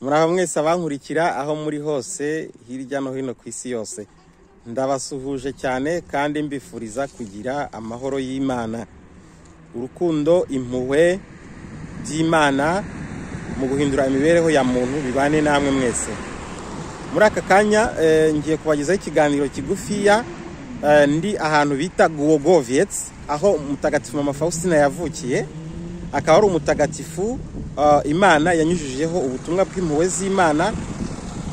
Muraho mwese abankurikira aho muri hose hirya no hino ku isi yose. Ndabasuhuje cyane kandi mbifuriza kugira amahoro y'Imana. Urukundo, impuhwe by'Imana mu guhindura imibereho ya muntu bibane namwe mwese. Muri aka kanya ngiye kubagezaho ikiganiro kigufiya ndi ahantu bita Głogowiec, aho Mutagatifu Mama Faustina yavukiye. Akaba ari umutagatifu Imana yanyujijeho ubutumwa bw'impuhwe z'Imana,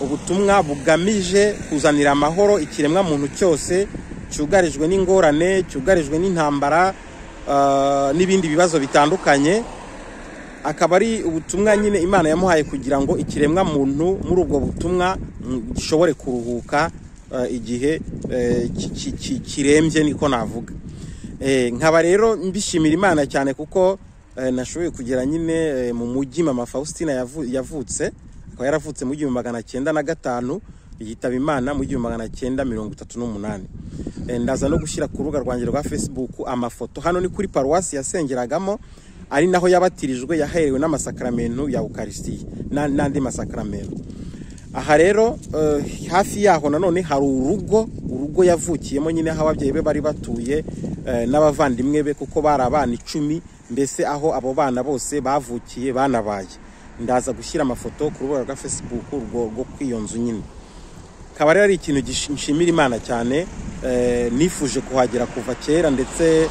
ubutumwa bugamije kuzanira amahoro ikiremwa muntu cyose cyugarijwe n'ingorane, cyugarijwe n'intambara n'ibindi bibazo bitandukanye. Akaba ari ubutumwa nyine Imana yamuhaye kugira ngo ikiremwa muntu muri ubwo butumwa gishobore kuruhuka igihe kirembye, niko navuga. Nkaba rero mbishimira Imana cyane kuko nashoboye kugera nyine mu mujyi Mama Faustina yavutse. Akaba yaravutse mu 1905, yitaba Imana mu 1938. Ndaza no gushyira ku rubuga rwanjye rwa Facebook amafoto. Hano ni kuri paruwasi yasengeragamo, ari naho yabatirijwe, yaherewe n'amasakramentu ya Ukarisitiya n'andi masakramentu. Aha rero hafi yaho nanone hari urugo yavukiyemo nyine, aho ababyeyi be bari batuye n'abavandimwe be, kuko bari abana 10, mbese aho abo bana bose bavukiye banabaye. Ndaza gushyira amafoto ku rubuga rwa Facebook rwo kw'iyo nzu nyine. Akaba rero ari ikintu nshimira Imana cyane, nifuje kuhagera kuva kera ndetse